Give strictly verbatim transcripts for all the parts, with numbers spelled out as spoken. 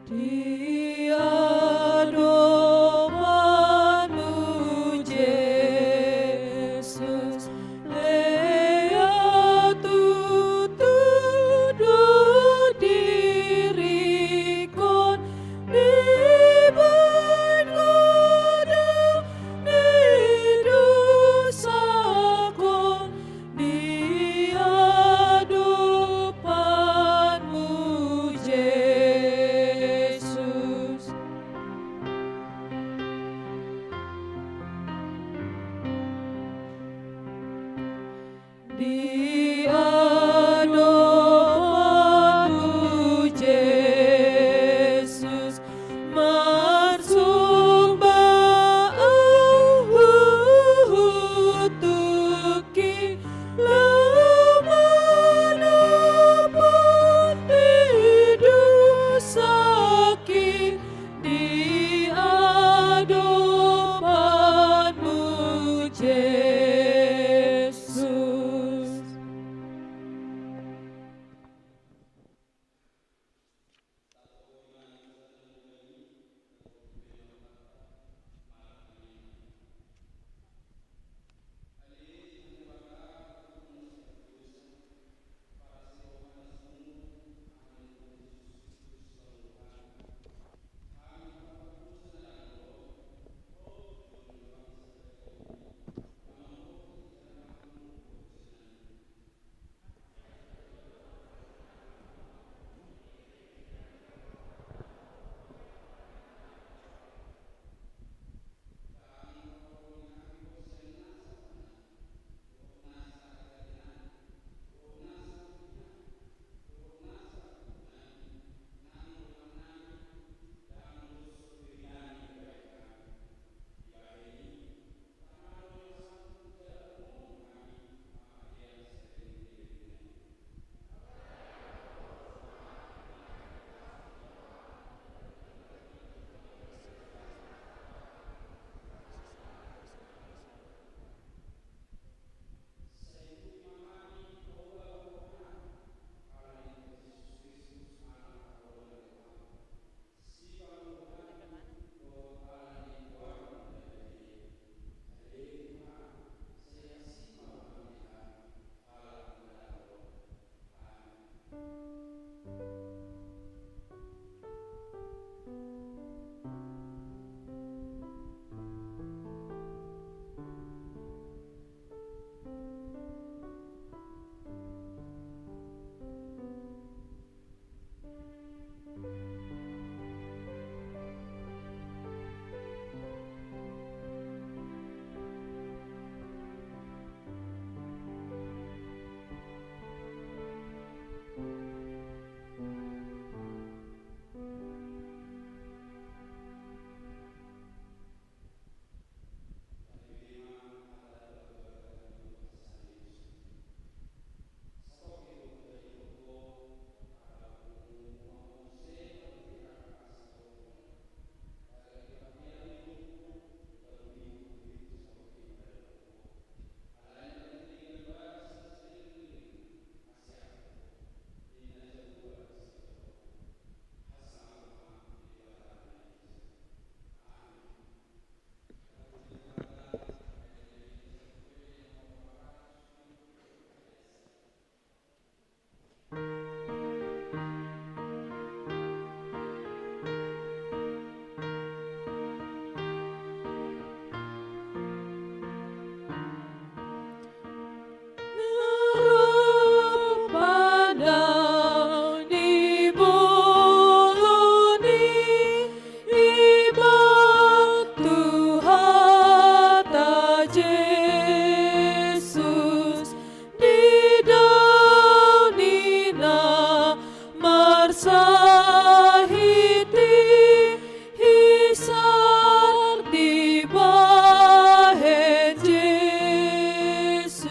Di adopanMu, Jesus, ea tutu do diringkon, dibaen godang ni dosangkon, di adopanMu, Jesus. Di adopanMu, Jesus, marsomba ahu, tungki laho manopot ni dosangki di adopanMu, Jesus. Di dao ni na marsahit i, hisar dibahen Jesus.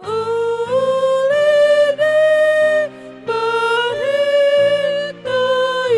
Uli ni barita i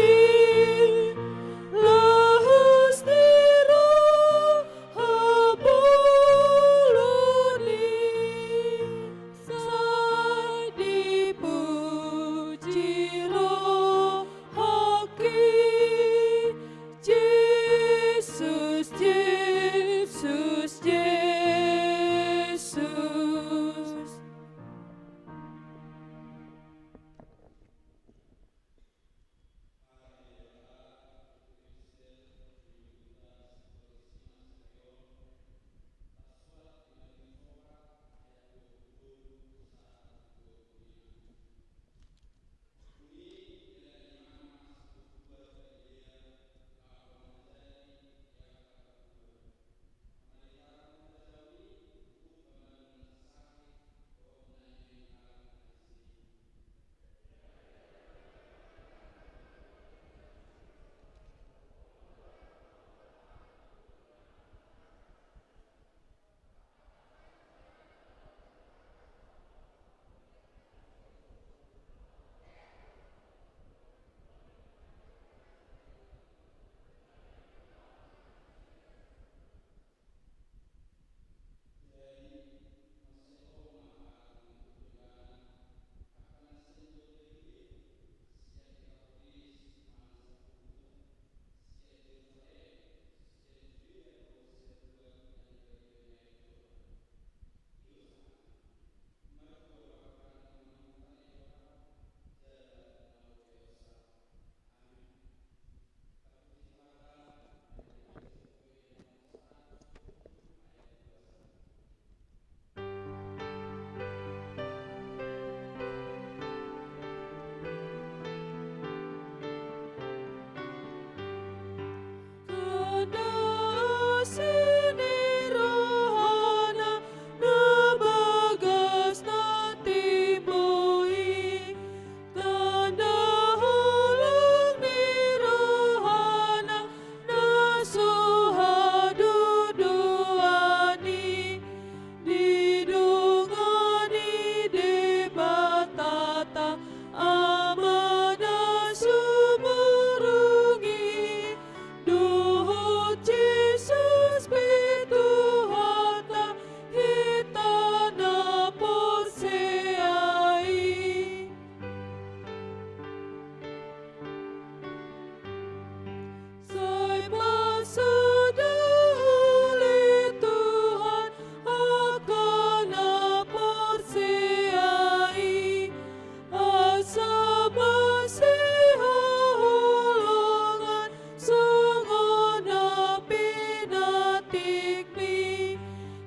Sama sihaholongan songon na pinantikmi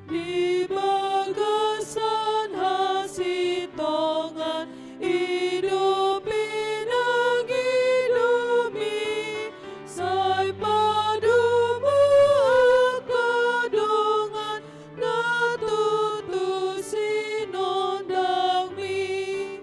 di bagasan hasintongan i do pinangidomi, sai padomu angka dongan na tutu sinondangmi.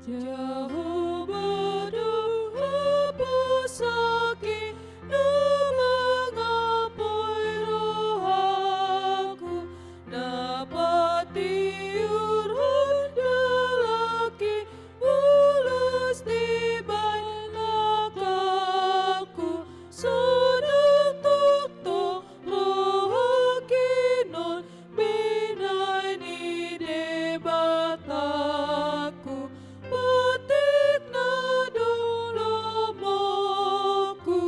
Jahowa do haposoki na mangapoi rohangku, na patiurhon dalangki, bulus dibahen langkangku, sonang tongtong rohangki non binahen ni Debatangku, botikna do lomoku.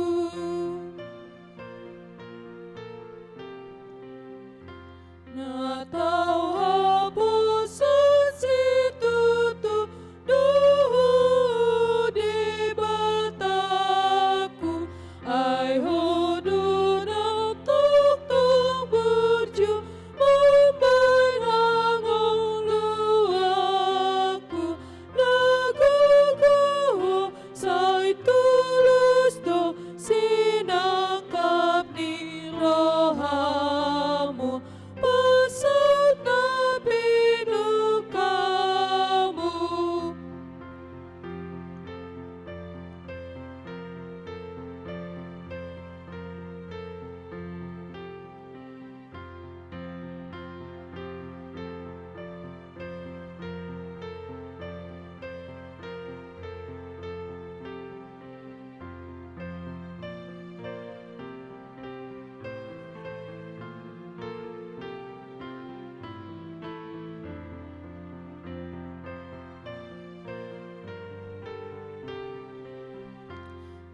Na tau haposan situtu do Ho Debatangku, ai Ho do nang tongtong burju mambahen hangoluanku. Na gogo Ho sai tulus do sinangkap ni rohamu, pasal na pinungkamu.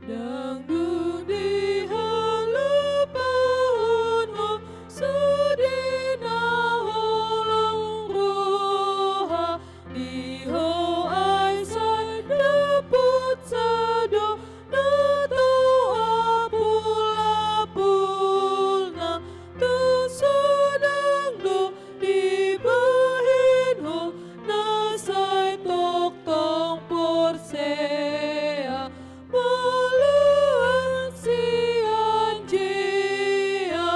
Ndang dung dihalupahon Ho sude na holong roha, di Ho ai sai dapot sada na tau apulapulna, tung sonang do dibahen Ho na sai tongtong porsea molo sian jea.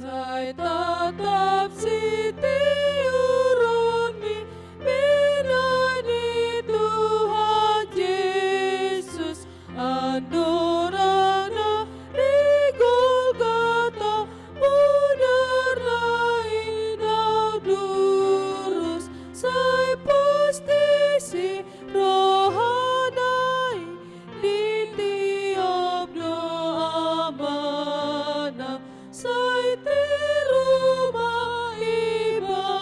Sai tatap sitiuronmi binahen ni Tuhan Jesus, andorana di Golgata, mudarna i na durus, sai pos disi rohana i, ditiop do Amana, sai tiru ma ibana.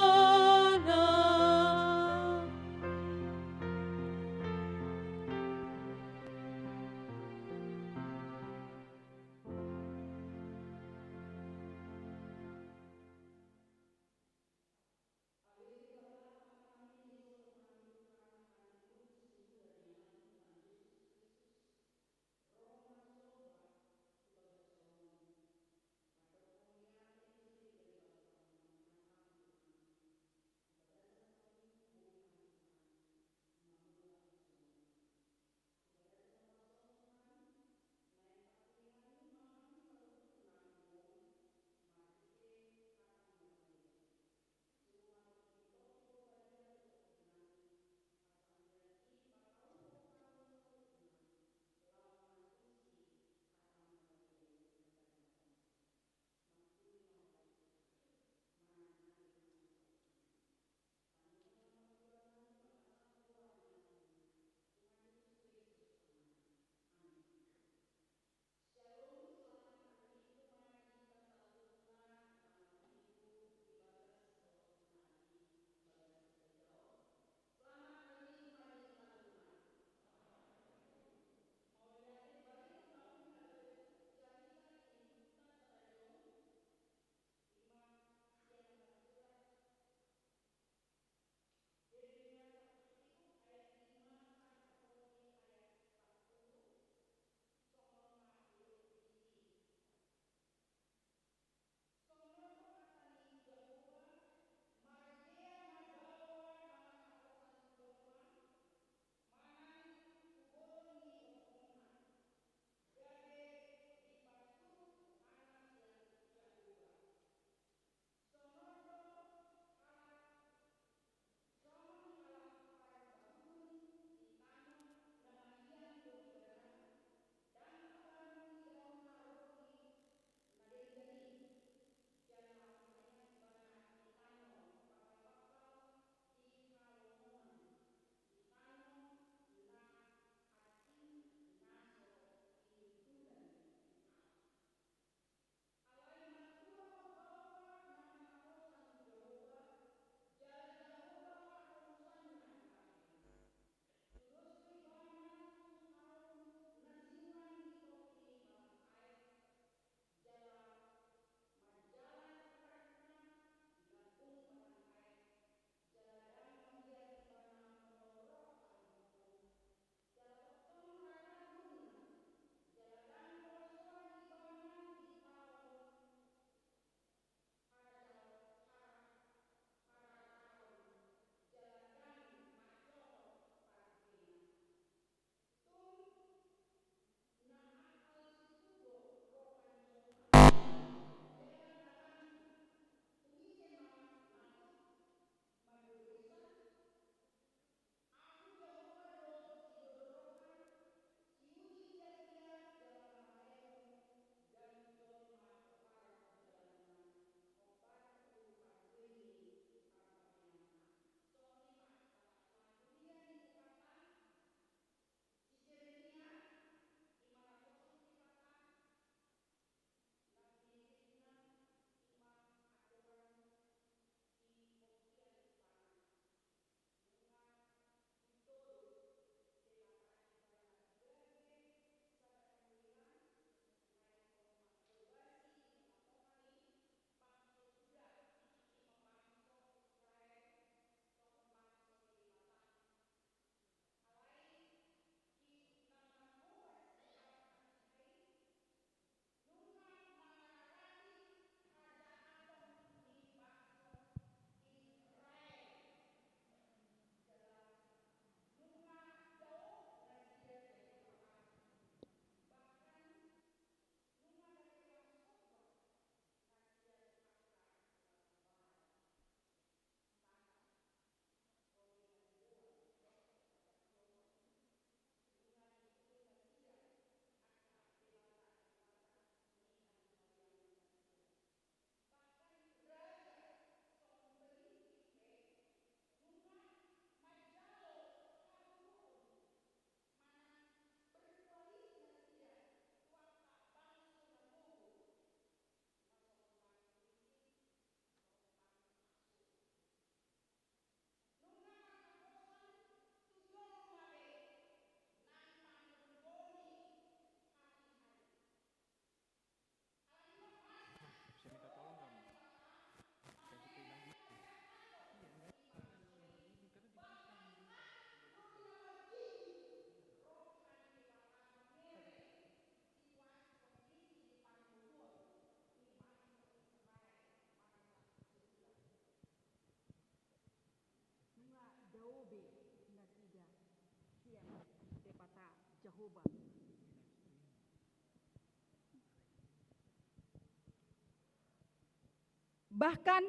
Bahkan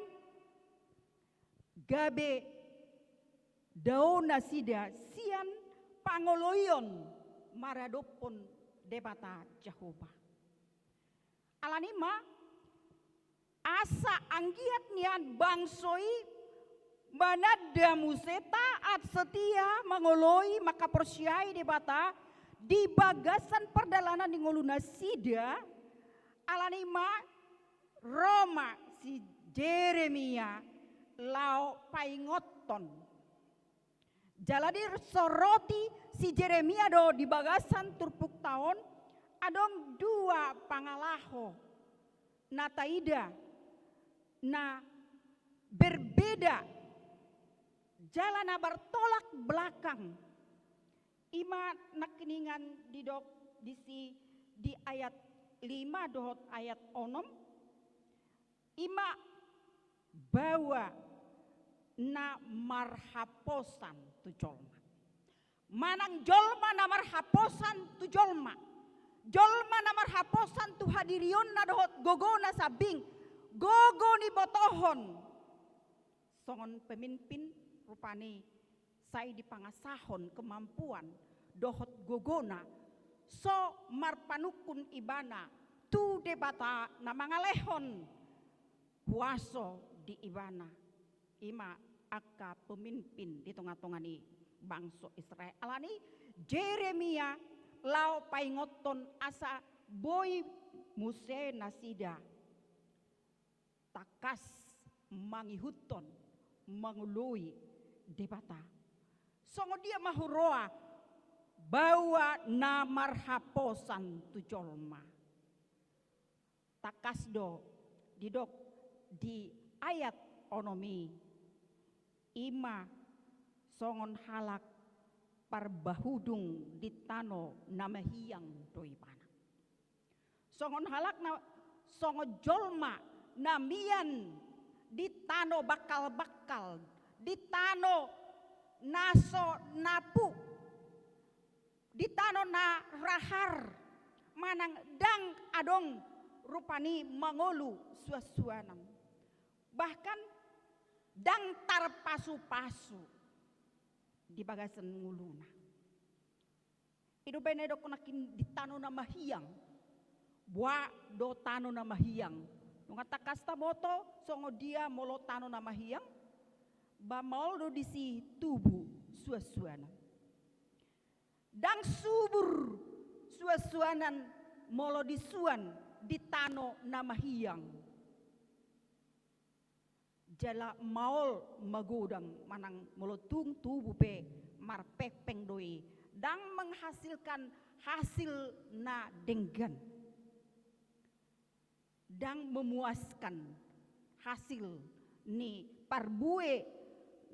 gabe dao nasida sian pangoloion maradophon Debata Jahowa. Alani i ma, asa anggiat nian bangso i mananda muse taat setia mangoloi mangkaporseai Debata di bagasan pardalanan ni ngolunasida. Alani i ma ro ma si Jeremia laho paingothon. Jala disoroti si Jeremia do di bagasan turpukta on adong dua pangalaho na taida na berbeda jala na bertolak belakang. I ma nangkiningan didok disi di ayat lima dohot ayat onom. I ma baoa na marhaposan tu jolma. Manang jolma na marhaposan tu jolma. Jolma na marhaposan tu hadirionna dohot gogona sambing gogo ni botohon. Songon pemimpin rupani sai dipangasahon kemampuan dohot gogona so marpanungkun ibana tu Debata na mangalehon huaso di ibana. I ma angka pemimpin di tonga-tonga ni bangso Israel. Alani i Jeremia laho paingothon asa boi muse nasida tangkas mangihuthon mangoloi Debata. Songon dia ma huroa baoa na marhaposan tu jolma. Tangkas do didok di ayat onom i, i ma songon halak parbahudung di tano na mahiang do ibana. Songon halak na, songon jolma na mian di tano bangkal-bangkal, di tano na so napu, di tano na rahar, manang ndang adong rupani mangolu suan-suanan. Bahkan ndang tarpasu-pasu di bagasan ngoluna. I do umbahen na didok nangkin di tano na mahiang. Boha do tano na mahiang? Nunga tangkas taboto songon dia molo tano na mahiang? Ba maol do disi tubu suan-suanan. Ndang subur suan-suanan molo disuan di tano na mahiang. Jala maol magodang manang molo tung tubu pe marpengpeng do i, ndang menghasilkan hasil na denggan. Ndang memuaskan hasil ni parbue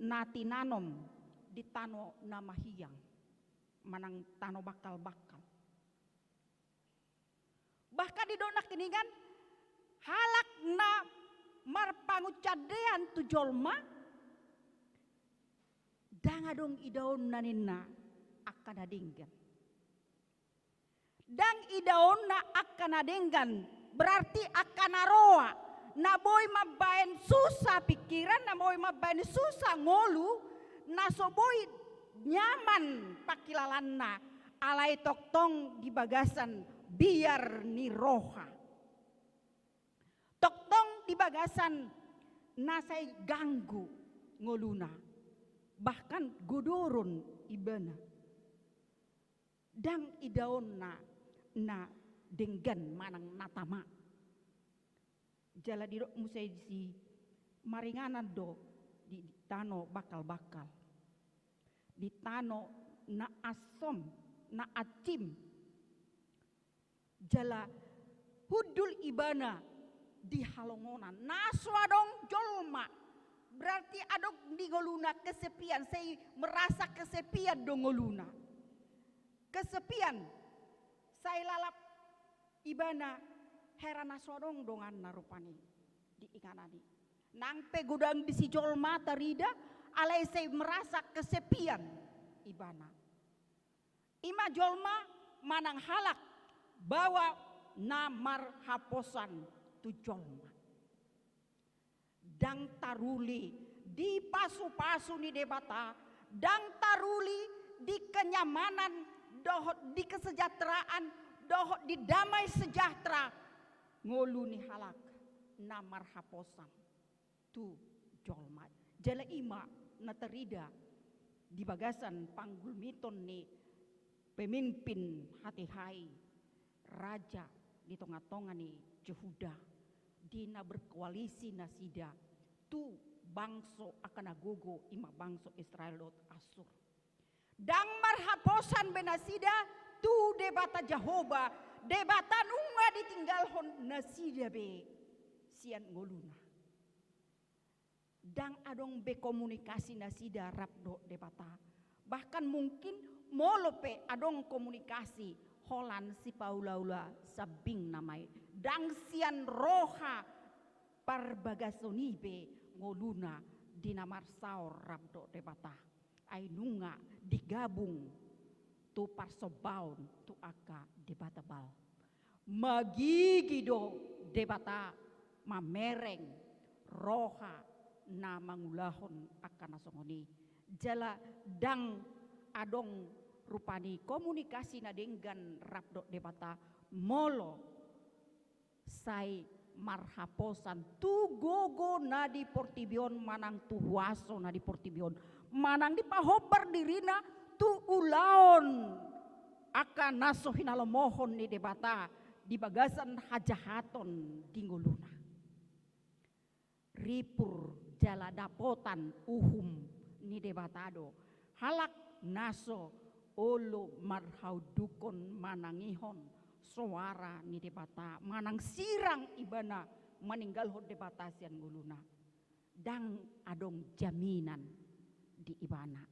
na tinanom di tano na mahiang manang tano bangkal-bangkal. Bahkan didok nangkiningan halak na marpangunsandean tu jolma, ndang adong idaonna ninna angka na denggan. Ndang idaonna angka na denggan, berarti angka na roa, na boi mambahen susa pingkiran, na boi mambahen susa ngolu, na so boi nyaman pangkilalaanna, alai tongtong di bagasan biar ni roha. Tongtong di bagasan na sai ganggu ngoluna, bahkan godoron ibana. Ndang idaonna na denggan manang na tama. Jala didok muse disi maringanan do di tano bangkal-bangkal, di tano na ansom, na ansim. Jala hundul ibana di halongonan na so adong jolma. Berarti adong di ngoluna kesepian, sai merasa kesepian do ngoluna. Kesepian, sai lalap ibana, hera na so adong donganna rupani di inganan i. Nang pe godang disi jolma tarida, alai sai merasa kesepian ibana. I ma jolma manang halak baoa na marhaposan tu jolma. Ndang taruli di pasu-pasu ni Debata, ndang taruli di kenyamanan, dohot di kesejahteraan, dohot di damai sejahtera ngolu ni halak na marhaposan tu jolma. Jala i ma na tarida di bagasan panggulmiton ni pemimpin hatiha i, raja di tonga-tonga ni Jehuda, di na berkoalisi nasida tu bangso angka na gogo, i ma bangso Israel dohot Asur. Ndang marhaposan be nasida tu Debata Jahowa, Debata nunga ditinggalhon nasida be sian ngoluna. Ndang adong be komunikasi nasida rap dohot Debata. Bahkan mungkin molo pe adong komunikasi, holan sipaula-ula sambing nama i. Ndang sian roha parbagason i be ngoluna di na marsaor rap dohot Debata. Ai nunga digabung tu parsombaon tu angka debata Baal. Magigi do Debata mamereng roha na mangulahon angka na songon i. Jala ndang adong rupani komunikasi na denggan rap dohot Debata molo sai marhaposan tu gogo na di portibi on manang tu huaso na di portibi on, manang dipahombar dirina tu ulaon angka na so hinalomohon ni Debata di bagasan hajahaton di ngoluna. Ripur jala dapotan uhum ni Debata do halak na so olo marhaundukhon manangihon soara ni Debata, manang sirang ibana maninggalhon Debata sian ngoluna. Ndang adong jaminan di ibana.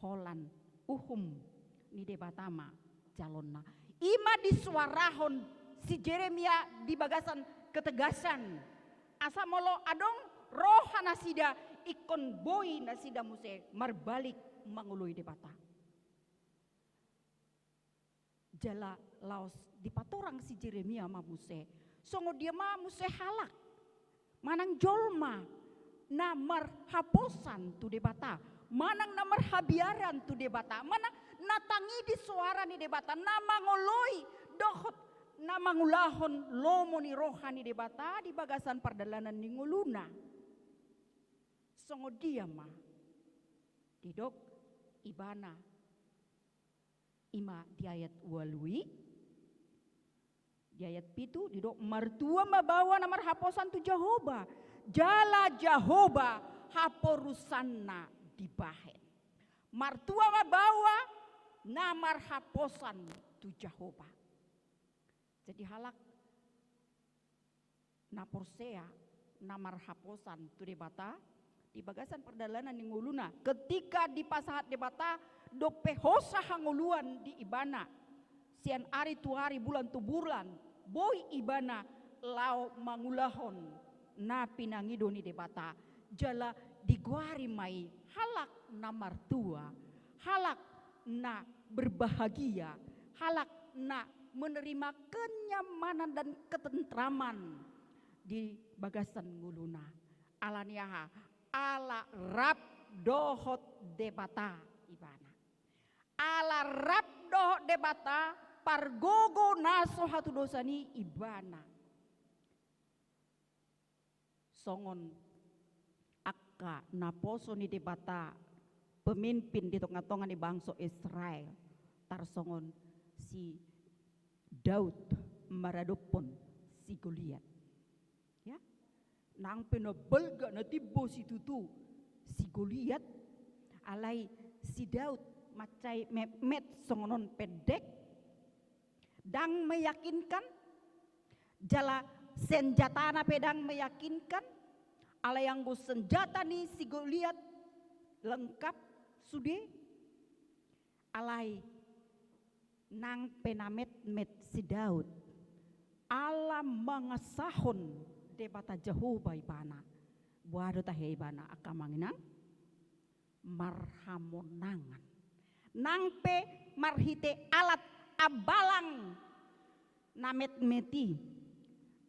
Holan uhum ni Debata ma jalonna. I ma disuarahon si Jeremia di bagasan ketegasan. Asa molo adong roha nasida, ingkon boi nasida muse marbalik mangoloi Debata. Jala laos dipatorang si Jeremia ma muse, songon dia ma muse halak manang jolma na marhaposan tu Debata, manang na marhabiaran tu Debata, manang na tangihon soara ni Debata, na mangoloi dohot na mangulahon lomo ni roha ni Debata di bagasan pardalanan ni ngoluna. Songon dia ma didok ibana. I ma di ayat ualu i, di ayat pitu didok, martua ma baoa na marhaposan tu Jahowa, jala Jahowa haporusanna dibahen. Martua ma baoa na marhaposan tu Jahowa. Jadi halak na porsea, na marhaposan tu Debata di bagasan pardalanan ni ngoluna, ketika dipasahat Debata dope hosa hangoluan di ibana, sian ari tu ari, bulan tu bulan, boi ibana laho mangulahon na pinangido ni Debata, jala digoari ma i halak na martua, halak na berbahagia, halak na menerima kenyamanan dan ketentraman di bagasan ngoluna. Ala ni aha? Ala rap dohot Debata ibana. Ala rap dohot Debata, pargogo na so hatudosan i ibana. Songon angka naposo ni Debata pemimpin di tonga-tonga ni bangso Israel, tarsongon si Daud maradophon si Goliat. Ya. Nang pe na balga na timbo situtu si Goliat, alai si Daud mansai metmet songon on, pendek, ndang meyakinkan, jala senjatana pe ndang meyakinkan, alai anggo senjata ni si Goliat lengkap sude, alai nang pe na metmet si Daud, ala mangasahon Debata Jahowa ibana. Boha do tahe ibana angka amang inang? Marhamonangan. Nang pe marhite alat, ambalang na metmet i,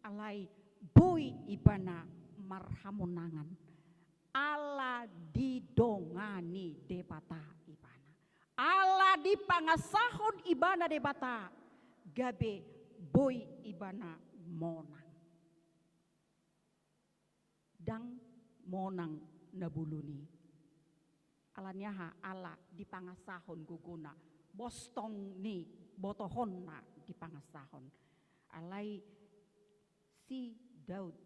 alai boi ibana marhamonangan. Ala didongani Debata ibana. Ala dipangasahon ibana Debata, gabe boi ibana monang. Ndang monang na buluni. Ala ni aha? Ala dipangasahon gogona, bostong ni botohonna dipangasahon. Alai si Daud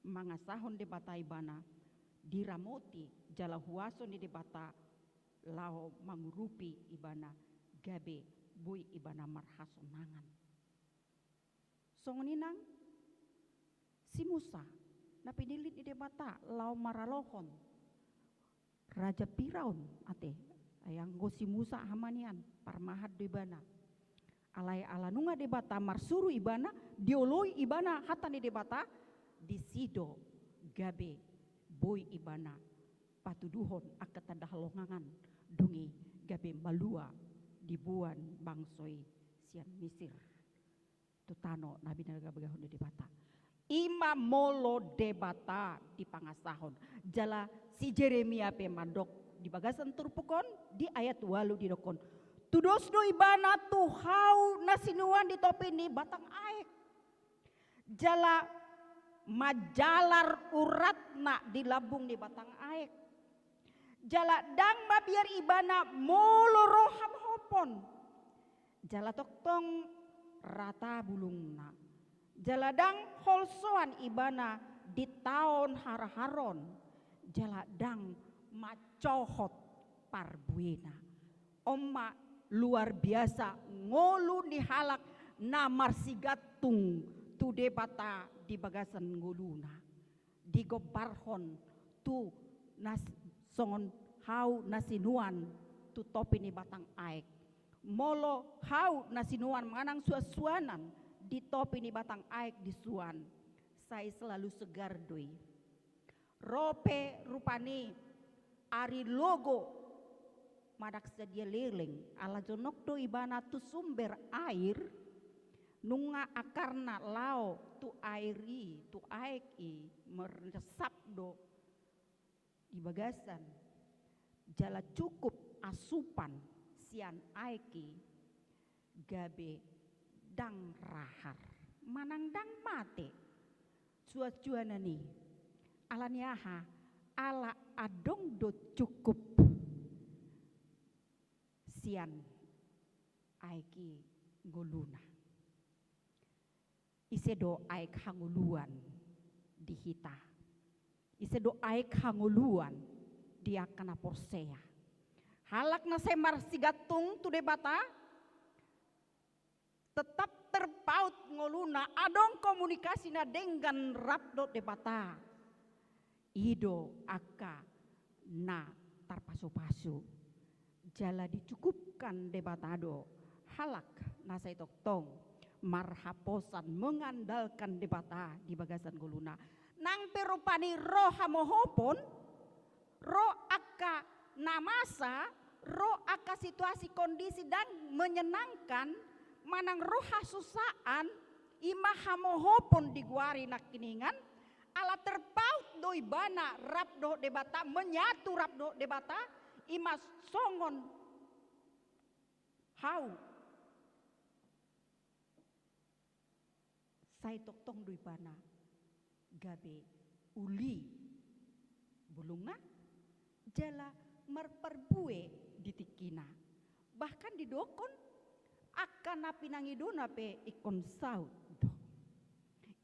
mangasahon Debata ibana, diramoti jala huaso ni Debata laho mangurupi ibana, gabe boi ibana marhasonangan. Songon i nang si Musa, na pinillit ni Debata laho maralohon Raja Firaun ate. Ai anggo si Musa, aha ma nian, parmahan do ibana. Alai ala nunga Debata marsuru ibana, dioloi ibana hata ni Debata, disi do gabe boi ibana patuduhon angka tanda halongangan, dung i gabe malua diboan bangso i sian Misir tu tano na binagabagahon ni Debata. I ma molo Debata dipangasahon. Jala si Jeremia pe mandok di bagasan turpuk on, di ayat ualu didokkon, tudos do ibana tu hau na sinuan di topi ni batang aek, jala manjalar uratna di lambung ni batang aek. Jala ndang mabiar ibana molo ro hamohopon, jala tongtong rata bulungna. Jala ndang holsoan ibana di taon haraharon, jala ndang mancohot parbuena. On ma luar biasa ngolu ni halak na marsigantung tu Debata di bagasan ngoluna. Digombarhon tu na s-, songon hau na sinuan tu topi ni batang aek. Molo hau na sinuan manang suansuanan di topi ni batang aek disuan, sai selalu segar do i. Ro pe rupani ari logo manang sadia leleng, ala jonok do ibana tu sumber air, nunga akarna laho tu air i, tu aek i, meresap do di bagasan. Jala cukup asupan sian aek i, gabe ndang rahar manang ndang mate suansuanan i. Ala ni aha? Ala adong do cukup sian aek i ngoluna. Ise do aek hangoluan di hita? Ise do aek hangoluan di angka na porsea? Halak na sai marsigantung tu Debata, tetap terpaut ngoluna, adong komunikasina denggan rap dohot Debata. I do angka na tarpasupasu. Jala dicukupkan Debata do halak na sai tongtong marhaposan, mengandalkan Debata di bagasan ngoluna. Nang pe rupani ro hamohopon, ro angka na masa, ro angka situasi kondisi ndang menyenangkan, manang ro hasusaan, i ma hamohopon digoari nangkiningan, ala terpaut do ibana rap dohot Debata, menyatu rap dohot Debata, i ma songon hau. Sai tongtong do ibana gabe uli bulungna, jala marparbue di tingkina. Bahkan didokkon angka na pinangidona pe ingkon saut do.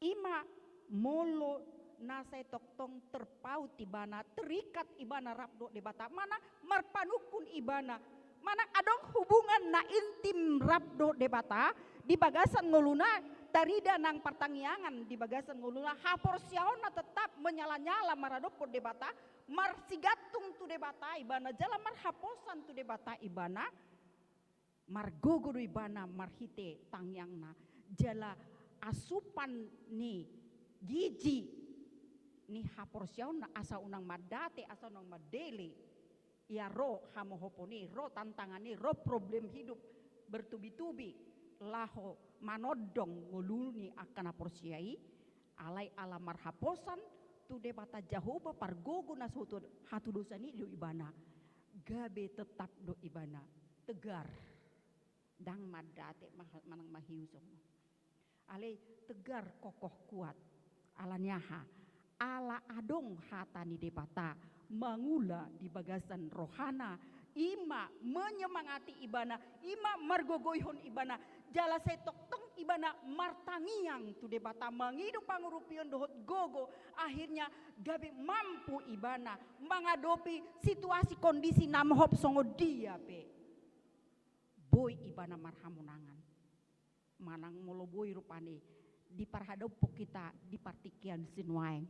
I ma molo na sai tongtong terpaut ibana, terikat ibana rap dohot Debata, manang marpanungkun ibana, manang adong hubungan na intim rap dohot Debata di bagasan ngoluna, tarida nang partangiangan di bagasan ngoluna, haporseaonna tetap menyala-nyala maradophon Debata, marsigantung tu Debata ibana, jala marhaposan tu Debata ibana, margogo do ibana marhite tangiangna, jala asupan ni gigi ni haporseaonna, asa unang mandate, asa unang mandele. Ia ro hamohopon i, ro tantangan i, ro problem hidup, bertubi-tubi laho manondong ngolu ni angka na porsea i, alai ala marhaposan tu Debata Jahowa pargogo na so hatudosan i do ibana, gabe tetap do ibana tegar. Ndang mandate manang mahiu songon on. Alai tegar, kokoh, kuat. Ala ni aha? Ala adong hata ni Debata mangula di bagasan rohana, i ma menyemangati ibana, i ma margogoihon ibana. Jala sai tongtong ibana martangiang tu Debata, mangido pangurupion dohot gogo, akhirnya gabe mampu ibana mangadopi situasi kondisi na mohop songon dia pe. Boi ibana marhamonangan. Manang molo boi rupani diparhadophon hita di partingkian sinuaeng,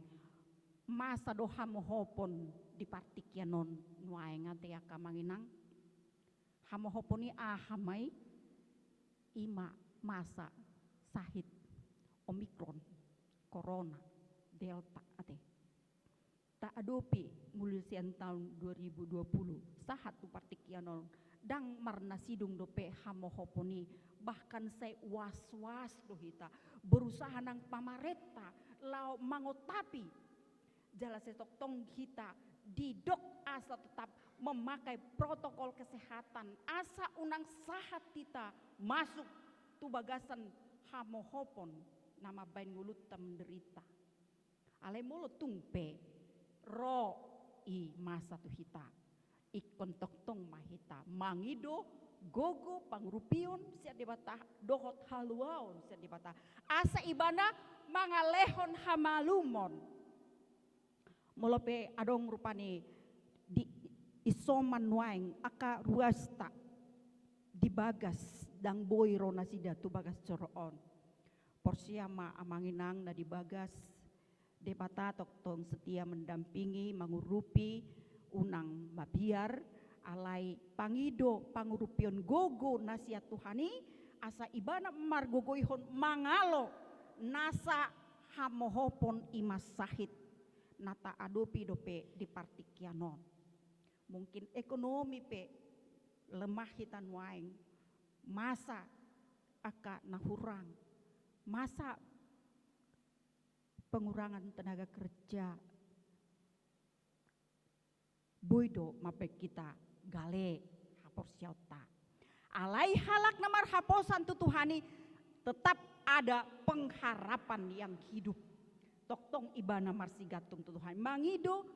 masa do hamohopon di partingkian on nuaeng ate angka amang inang? Hamohopon i aha ma i? I ma masa sahit Omikron, Corona, Delta ate. Taadopi mulai sian taon dua ribu dua puluh sahat tu partingkian on, ndang marnasidung dope hamohopon i, bahkan sai was-was do hita, berusaha nang pamarenta laho mangotapi. Jala sai tongtong hita didok asa tetap memakai protokol kesehatan, asa unang sahat hita masuk tu bagasan hamohopon na mambaen ngolunta menderita. Alai molo tung pe ro i masa tu hita, ingkon tongtong ma hita mangido gogo pangurupion sian Debata dohot haluaon sian Debata, asa ibana mangalehon hamalumon. Molo pe adong rupani di isoman nuaeng angka ruasta di bagas, ndang boi ro nasida tu bagas joro on. Porsea ma amang inang na di bagas, Debata tongtong setia mendampingi, mangurupi, unang mabiar, alai pangido pangurupion gogo na sian Tuhan i, asa ibana margogoihon mangalo nasa hamohopon, i ma sahit na taadopi dope di partingkian on. Mungkin ekonomi pe lemah hita nuaeng, masa angka na hurang, masa pengurangan tenaga kerja, boi do mambaen hita gale haporseaonta. Alai halak na marhaposan tu Tuhan i tetap ada pengharapan yang hidup. Tongtong ibana marsigantung tu Tuhan, mangido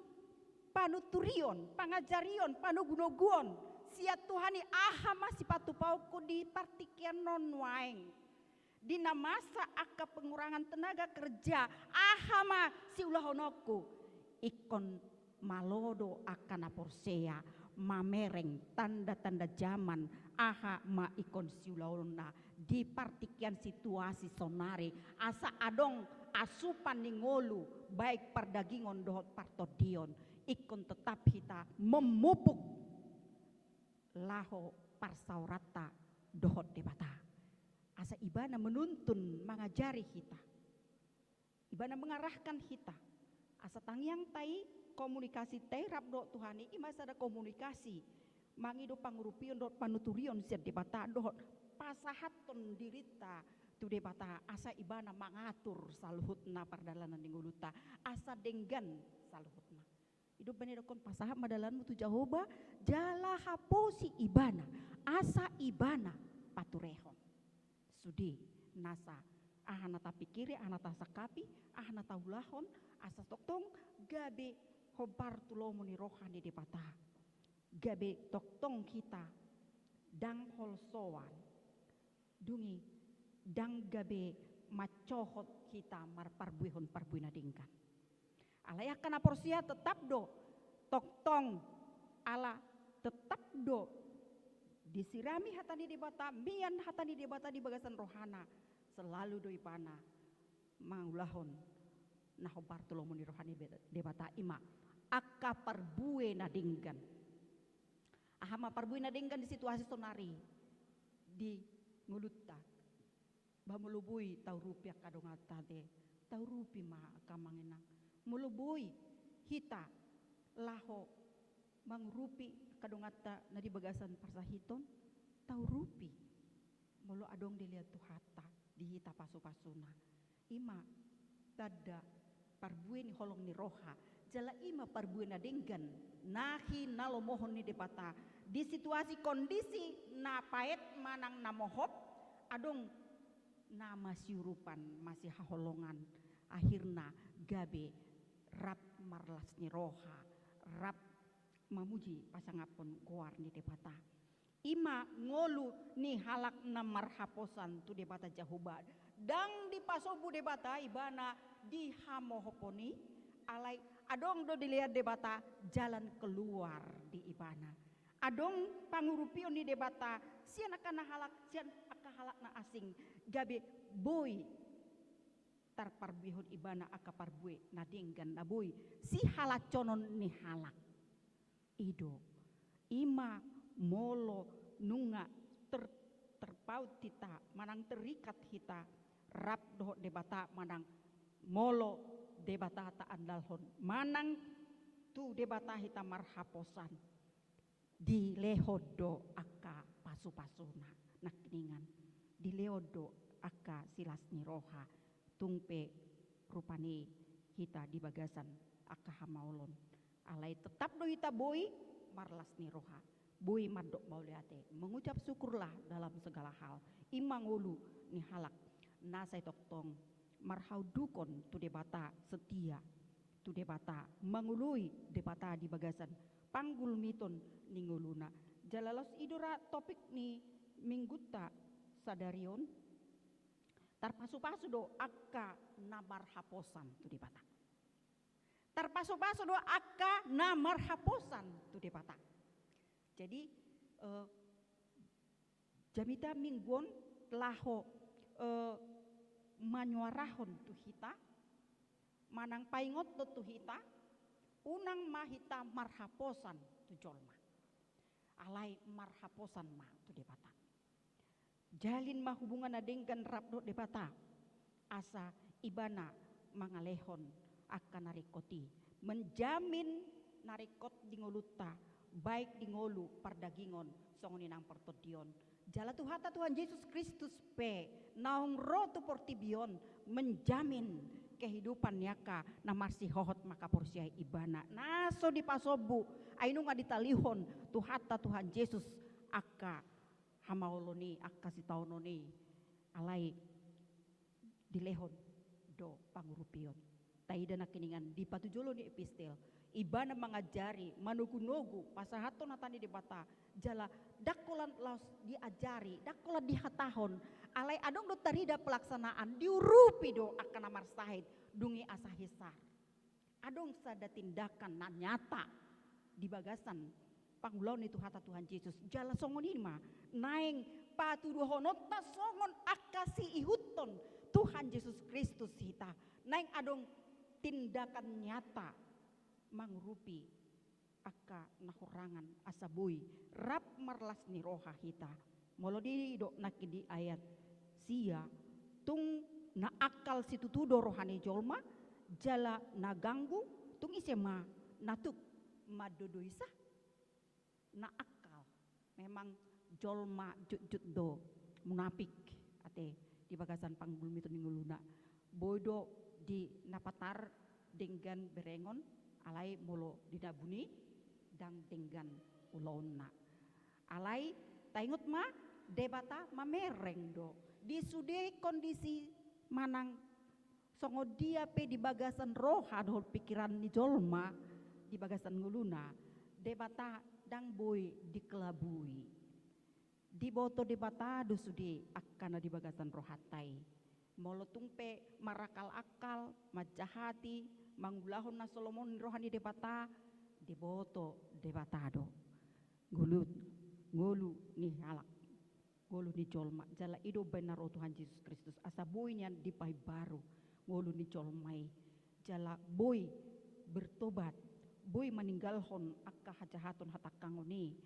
panuturion, pangajarion, panogunoguon sian Tuhan i, aha ma sipatupaonku di partingkian on nuaeng. Di na masa angka pengurangan tenaga kerja, aha ma siulahononku? Ingkon malo do angka na porsea mamereng tanda-tanda zaman, aha ma ingkon siulahonna di partingkian situasi saonari, asa adong asupan ni ngolu, baik pardagingon dohot partondion, ingkon tetap hita memupuk laho parsaoranta dohot Debata. Asa ibana menuntun, mangajari hita. Ibana mengarahkan hita. Asa tangiangta i, komunikasinta i rap dohot Tuhan i, i ma sada komunikasi mangido pangurupion dohot panuturion sian Debata dohot pasahathon dirinta tu Debata, asa ibana mangatur saluhutna pardalanan ni ngolunta, asa denggan saluhutna. I do umbahen didokkon, pasahat ma dalanmu tu Jahowa, jala haposi ibana, asa ibana paturehon. Sude nasa aha na tapikiri, aha na tasangkapi, aha na taulahon, asa tongtong gabe hombar tu lomo ni roha ni Debata. Gabe tongtong hita ndang holsoan. Dung i ndang gabe mancohot hita marparbuehon parbue na denggan. Alai angka na porsea tetap do tongtong, ala tetap do disirami hata ni Debata, mian hata ni Debata di bagasan rohana, selalu do ibana mangulahon na hombar tu lomo ni roha ni Debata, i ma angka parbue na denggan. Aha ma parbue na denggan di situasi saonari di ngolunta? Ba molo boi taurupi angka donganta ate, taurupi ma angka amang inang. Molo boi hita laho mangurupi angka donganta na di bagasan parsahiton, taurupi. Molo adong dilehon Tuhanta di hita pasupasuna, i ma tanda parbue ni holong ni roha, jala i ma parbue na denggan na hinalomohon ni Debata. Di situasi kondisi na paet manang na mohop, adong na masiurupan, masihaholongan, akhirna gabe rap marlas ni roha, rap mamuji pasangaphon goar ni Debata. I ma ngolu ni halak na marhaposan tu Debata Jahowa. Ndang dipasombu Debata ibana di hamohopon i, alai adong do dilehon Debata jalan keluar di ibana. Adong pangurupion ni Debata sian angka na halak, sian angka halak na asing, gabe boi tarparbuehon ibana angka parbue na denggan na boi sihalaconon ni halak. I do, i ma molo nunga ter-, terpaut hita manang terikat hita rap dohot Debata, manang molo Debata taandalhon, manang tu Debata hita marhaposan, dilehon do angka pasupasuna nangkiningan, dilehon do angka silas ni roha, tung pe rupani hita di bagasan angka hamaolon. Alai tetap do hita boi marlas ni roha, boi mandok mauliate, mengucap syukurlah dalam segala hal. I ma ngolu ni halak na sai tongtong marhaunduhon tu Debata, setia tu Debata, mangoloi Debata di bagasan panggulmiton ni ngoluna. Jala laos i do ra topik ni minggunta sadari on, tarpasupasu do angka na marhaposan tu Debata. Tarpasupasu do angka na marhaposan tu Debata. Jadi, eh, jamita minggu on laho, eh, manyuarahon tu hita, manang paingothon tu hita, unang ma hita marhaposan tu jolma. Alai marhaposan ma tu Debata. Jalin ma hubungan na denggan rap dohot Debata, asa ibana mangalehon angka na ringkot i, menjamin na ringkot di ngolunta, baik di ngolu pardagingon songon i nang partondion. Jala Tuhanta Tuhan Jesus Kristus pe naung ro tu portibi on menjamin kehidupan ni angka na marsihohot mangkaporseai ibana. Na so dipasombu, ai nunga ditalihon Tuhanta Tuhan Jesus angka hamaolon i, angka sitaonon i, alai dilehon do pangurupion. Taida nangkiningan di patujolo ni epistel, ibana mangajari, manogunogu, pasahathon hata ni Debata, jala ndang holan laos diajari, ndang holan dihatahon, alai adong do tarida pelaksanaan, diurupi do angka na marsahit, dung i asa hisar. Adong sada tindakan na nyata di bagasan pangulaon ni Tuhanta Tuhan Jesus. Jala songon i ma naeng patuduhononta songon angka siihuthon Tuhan Jesus Kristus hita. Naeng adong tindakan nyata mangurupi angka na hurangan asa boi rap marlas ni roha hita. Molo didok nangkin di ayat sia, tung na angkal situtu do roha ni jolma, jala na ganggu, tung ise ma na tuk mandodoi sa na angkal. Memang jolma jutjut do munapik, ate, di bagasan panggulmiton ni ngoluna. Boi do di na patar denggan berengon, alai molo di na buni ndang denggan ulaonna. Alai taingot ma, Debata mamereng do di sude kondisi manang songon dia pe di bagasan roha dohot pikiran ni jolma, di bagasan ngoluna, Debata ndang boi dikelabui. Diboto Debata do sude angka na di bagasan rohanta i. Molo tung pe marakal-akal, manjahati, mangulahon na so lomo ni roha ni Debata, diboto Debata do ngolu, ngolu ni halak, ngolu ni jolma. Jala i do umbahen na ro Tuhan Jesus Kristus, asa boi nian dipaimbaru ngolu ni jolma i. Jala boi bertobat, boi maninggalhon angka hajahaton hatangkangon i,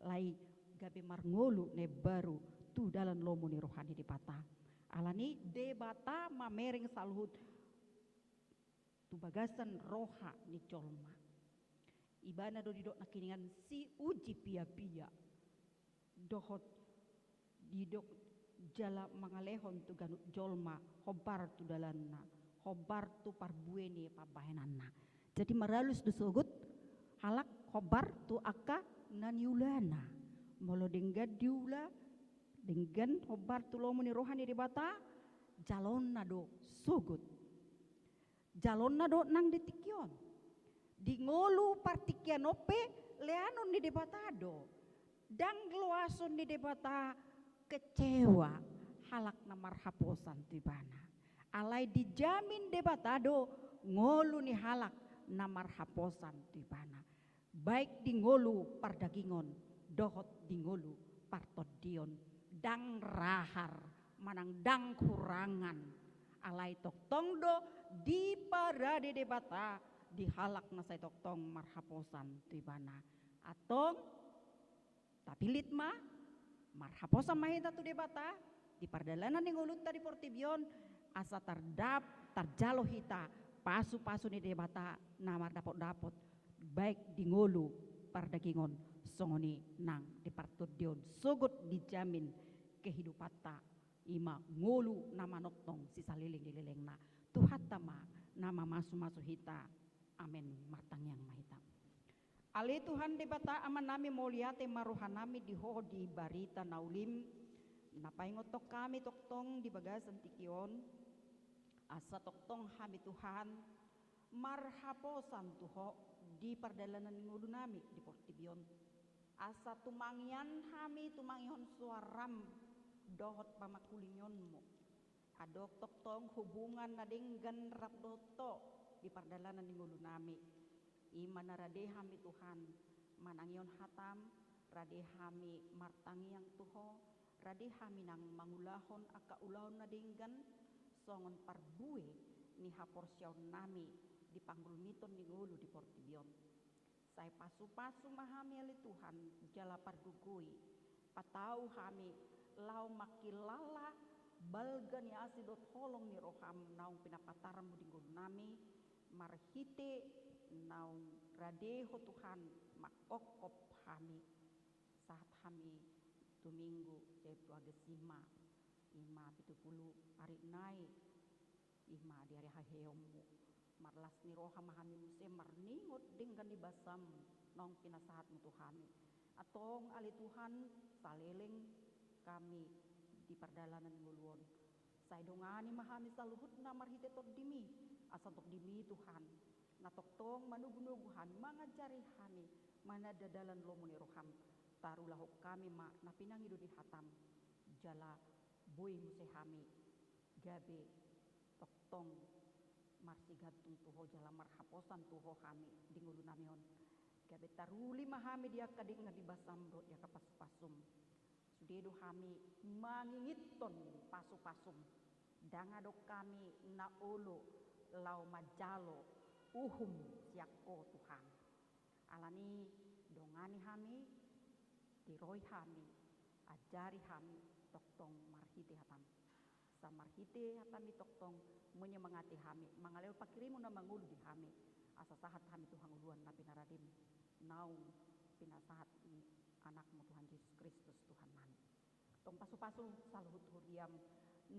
laos gabe marngolu na imbaru tu dalan lomo ni roha ni Debata. Alani Debata mamereng saluhut tu bagasan roha ni jolma. Ibana do didok nangkiningan siuji piapia. Dohot didok jala mangalehon tu ganup jolma hombar tu dalanna, hombar tu parbue ni pambahenanna. Jadi maralus do sogot halak hombar tu angka na niulana. Molo denggan diula, denggan hombar tu lomo ni roha ni Debata, jalonna do sogot. Jalonna do nang di tingki on. Di ngolu partingkian on pe leanon ni Debata do. Ndang loason ni Debata kecewa halak na marhaposan tu Ibana. Alai dijamin Debata do ngolu ni halak na marhaposan tu Ibana. Baik di ngolu pardagingon dohot di ngolu partondion, ndang rahar manang ndang hurangan. Alai tongtong do diparade Debata di halak na sai tongtong marhaposan tu Ibana. Antong, tapillit ma, marhaposan ma hita tu Debata di pardalanan ni ngolunta di portibi on, asa tardap, tarjalo hita pasupasu ni Debata na mardapotdapot, baik di ngolu pardagingon songon i nang di partondion, sogot dijamin kehidupanta, i ma ngolu na manongtong sisaleleng ni lelengna. Tuhanta ma na mamasumasu hita. Amen. Martangiang ma hita. Ale Tuhan Debata Amanami, mauliate ma rohanami di Ho di barita na ulim na paingothon hami tongtong di bagasan tingki on, asa tongtong hami Tuhan marhaposan tu Ho di pardalanan ni ngolunami di portibi on. Asa tumangian hami tumangihon soaram dohot pamangkulingionmu. Adong tongtong hubungan na denggan rap dohot Ho di pardalanan ni ngolunami. I ma na rade hami Tuhan manangihon hatam, rade hami martangiang tu Ho, rade hami nang mangulahon angka ulaon na denggan songon parbue ni haporseaonnami di panggulmiton ni ngolu di portibi on. Sai pasupasu ma hami ale Tuhan, jala pargogoi, patau hami laho mangkilala balga ni asi dohot holong ni roham naung pinapatarmu di ngolunami, marhite naung rade Ho Tuhan mangkophop hami, sahat hami tu Minggu jait tu Agesima, i ma pitu pulu ari nai, i ma di ari haheheonmu. Marlas ni roha ma hami muse marningot denggan ni basam naung pinasahatmu tu hami. Antong ale Tuhan, saleleng hami di pardalanan ni ngolu on, sai dongani ma hami saluhutna marhite tondimi, asa tondimi Tuhan na tongtong manogunogu hami, mangajari hami, mananda dalan lomo ni roham. Tarulahon hami ma na pinangido ni hatam, jala boi muse hami gabe tongtong marsigantung tu Ho jala marhaposan tu Ho hami di ngolunami on. Gabe taruli ma hami di angka denggan ni basam dohot di angka pasupasum. Sude do hami mangingiton pasupasum. Ndang adong hami na olo laho manjalo uhum sian Ho Tuhan. Alani dongani hami, tiroi hami, ajari hami tongtong marhite hatam. Asa marhite hatam i tongtong menyemangati hami mangalehon pangkirimon na mangolu di hami, asa sahat hami tu hangoluan na pinaradem naung pinasahat ni Anakmu Tuhan Jesus Kristus Tuhannami. Tong pasupasu saluhut huriam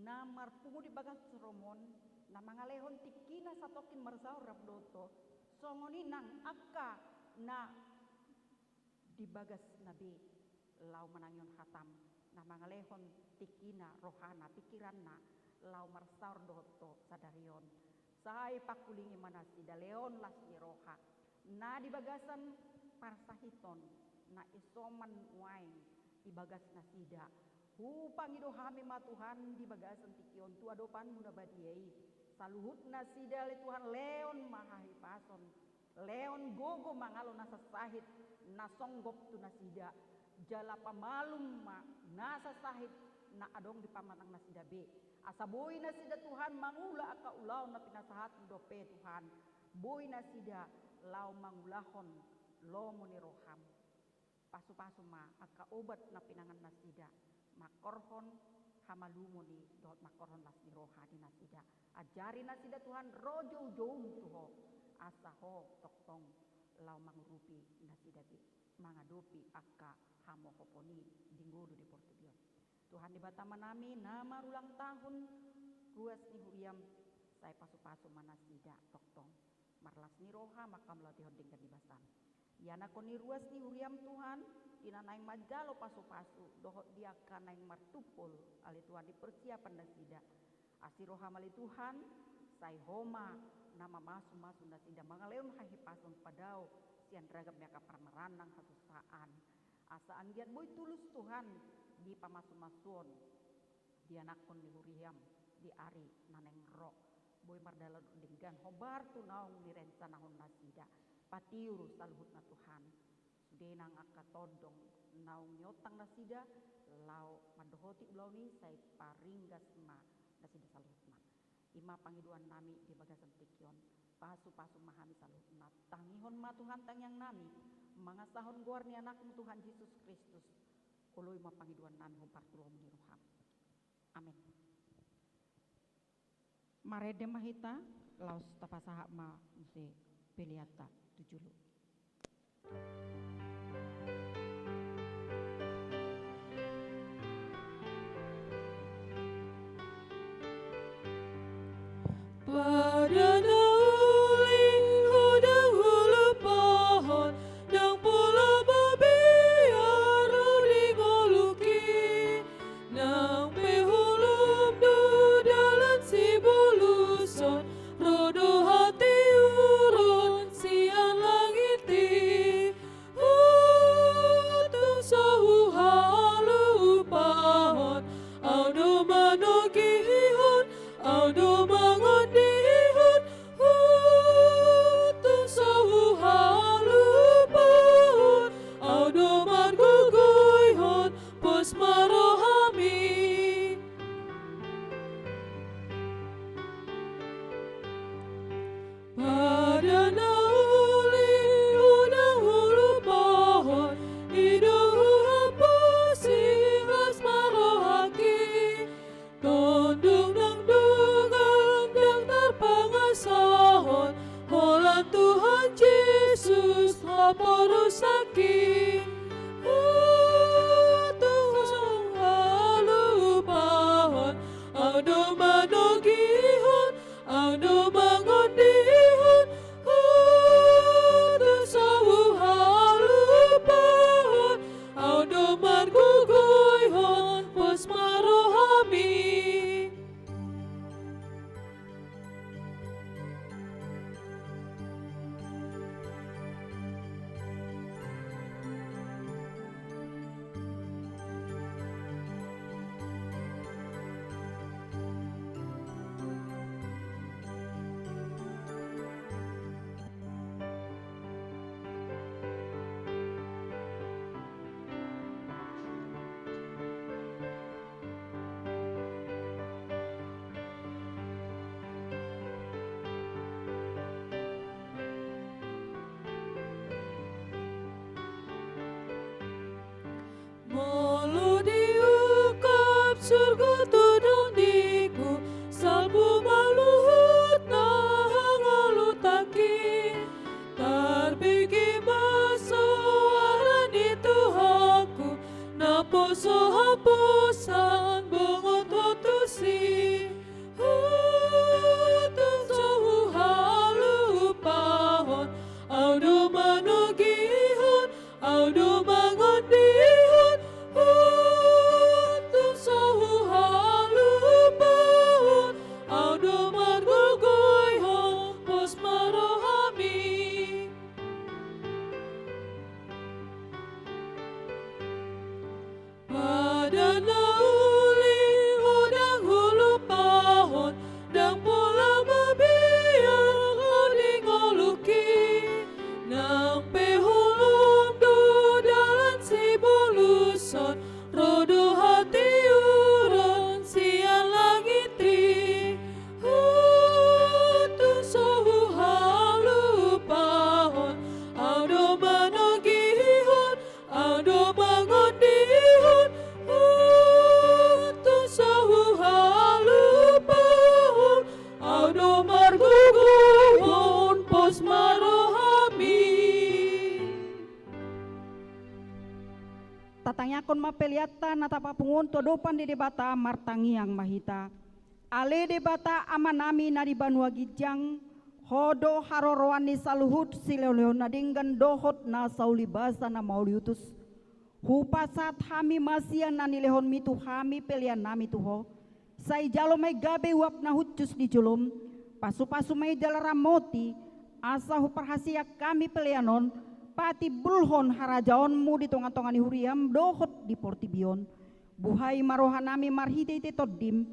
na marpungu di bagas rom on, na mangalehon tingkina satongkin marsaor rap dohot Ho, songon i nang angka na di bagasna be laho manangihon hatam, na mangalehon tingkina, rohana, pingkiranna laho marsaor dohot Ho sadari on. Sai pangkulingi ma nasida, lehon las ni roha na di bagasan parsahiton na isoman nuaeng di bagas nasida. Hupangido hami ma Tuhan di bagasan tingki on tu adopanmu na badia i, saluhut nasida ale Tuhan, lehon ma hahipason, lehon gogo mangalo nasa sahit na songgop tu nasida, jala pamalum ma nasa sahit na adong di pamatang nasida be. Asa boi nasida Tuhan mangula angka ulaon na pinasahatmu dope Tuhan. Boi nasida laho mangulahon lomo ni roham. Pasupasu ma angka obat na pinangan nasida, mangkorhon hamalumon i dohot mangkorhon las ni roha di nasida. Ajari nasida Tuhan ro joujoum tu Ho, asa Ho tongtong laho mangurupi nasida be mangadopi angka hamohopon i di ngolu di portibi on. Tuhan Debata Amanami, na marulang tahun ruas ni huriam, sai pasu-pasu ma nasida tongtong. Marlas ni roha ma hamu laho tihon denggan ni basaM. Ianakhon ni ruas ni huriam Tuhan, di na naeng manjalo pasu-pasu, dohot di angka naeng martumpol, ale Tuhan, di persiapan nasida. Asi rohaM ale Tuhan, sai Ho ma na mamasu-masu nasida, mangalehon hahipason padao sian ragam ni angka parmarannan, hasusaan. Asa anggiat boi tulus Tuhan di pamasu-masuon di anakhon ni huriaM di ari na naeng ro. Boi mardalan denggan hombar tu naung nirencanahon nasida. Patiur saluhutna Tuhan. Sude nang angka tondong naung niontang nasida laho mandohoti ulaon i, sai paringgas ma nasida saluhutna. I ma pangidoan nami di bagasan tingki on. Pasu-pasu ma hami saluhutna. Tangihon ma Tuhan tangiang nami, mangasahon goar ni AnakMu Tuhan Jesus Kristus. Oloi ma pangidoan nami hombar tu lomo ni rohaM. Amen. Marende ma hita, laos tapasahat ma muse peleanta tu jolo. Pada na uli hu dahulu pohon, ndang pola mabiar hu di ngolungki. Nang pe hu lum tu dalan sibolushon, ro do hatiuron sian langit i. Hu tung so huhalupahon, Au do manogihon, Au do mangondihon, hu tung so huhalupahon, Au do margogoihon, pos ma rohami. Pada na uli hu dahulu pohon, i do huhaposi, las ma rohangki. Tondong nang dongan ndang tarpangasahon, holan Tuhan Jesus haporusangki. Hu tung so huhalupahon, Au do manogihon, Au do mangondihon, hu tung so huhalupahon, Au do margogoihon, pos ma rohami. Molo diungkap surgo tu donganku, salpu ma luhutna hangoluanki. Tarbege ma soara ni Tuhanku, naposo haposan bongot ho tusi. Hu tung so huhalupahon, Au do manogihon, Au do mangondihon, hu tung so huha Tangiangkon ma peleanta na tapapungu on tu adopan ni Debata, martangiang ma hita. Ale Debata Amanami na di banua ginjang, Ho do haroroan ni saluhut silehonlehon na denggan dohot na saulibasa na mauliutus. Hupasahat hami ma sian na nilehonmi tu hami peleannami tu Ho. Sai jalo ma i gabe uap na hushus di jolom, pasupasu ma i jala ramoti, asa huparhaseang hami pelean on patimbulhon harajaonmu di tongatonga ni huriam dohot di portibi on. Buhai ma rohanami marhitehite Tondim,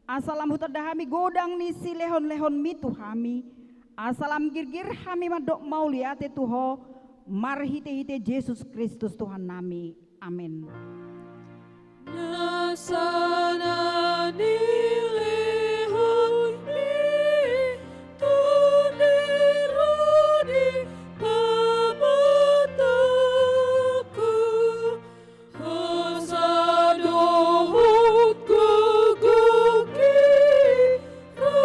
asa lam hutanda hami godang ni silehonlehonmi tu hami, asa lam girgir hami mandok mauliate tu Ho, marhitehite Jesus Kristus Tuhannami. Amen. Nasa na nilehonmi tu ni ro ni pamatangku, hasa dohot gogo ni ro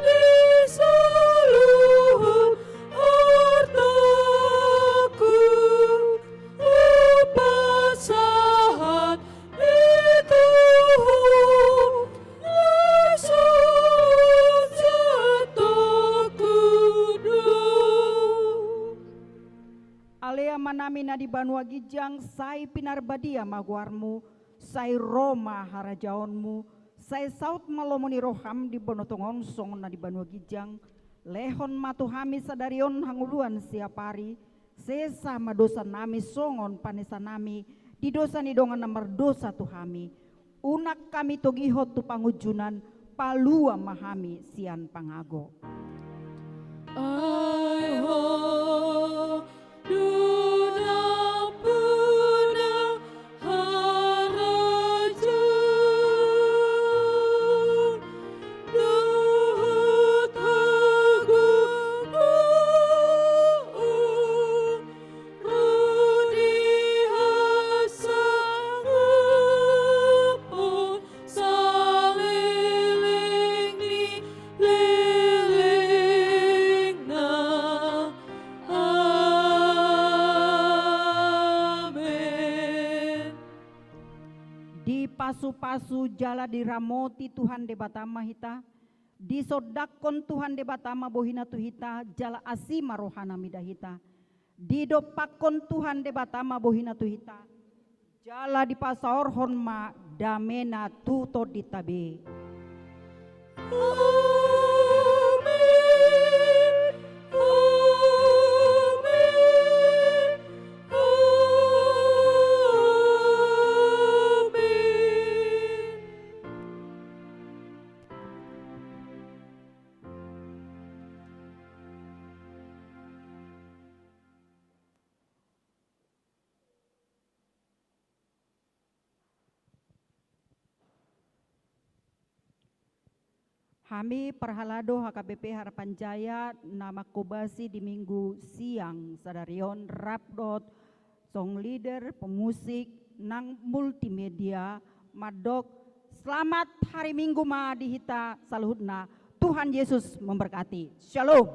ni saluhut artaku, hupasahat i tu Ho, laos on jatahku do. Ale Amanami na di banua ginjang, sai pinarbadia ma goarmu, sai ro ma harajaonmu, sai saut ma lomo ni roham di banua tonga on songon na di banua ginjang. Lehon ma tu hami sadari on hangoluan siapari, sesa ma dosanami songon panesanami di dosa ni dongan na mardosa tu hami. Unang hami togihon tu pangunjunan, palua ma hami sian pangago. Ai Ho do nampuna harajaon dohot hagogoon, ro di hasangapon saleleng ni lelengna. Amen. Dipasupasu jala diramoti Tuhan Debata ma hita. Disondangkon Tuhan Debata ma bohina tu hita, jala asi ma rohana mida hita. Didompakkon Tuhan Debata ma bohina tu hita, jala dipasaorhon ma damena tu tondinta be. Amen. Amen. Amen. Hami parhalado H K B P Harapan Jaya na manghobasi di Minggu siang sadari on rap dohot song leader, pemusik, nang multimedia, mandok selamat hari Minggu ma di hita saluhutna. Tuhan Yesus memberkati. Shalom.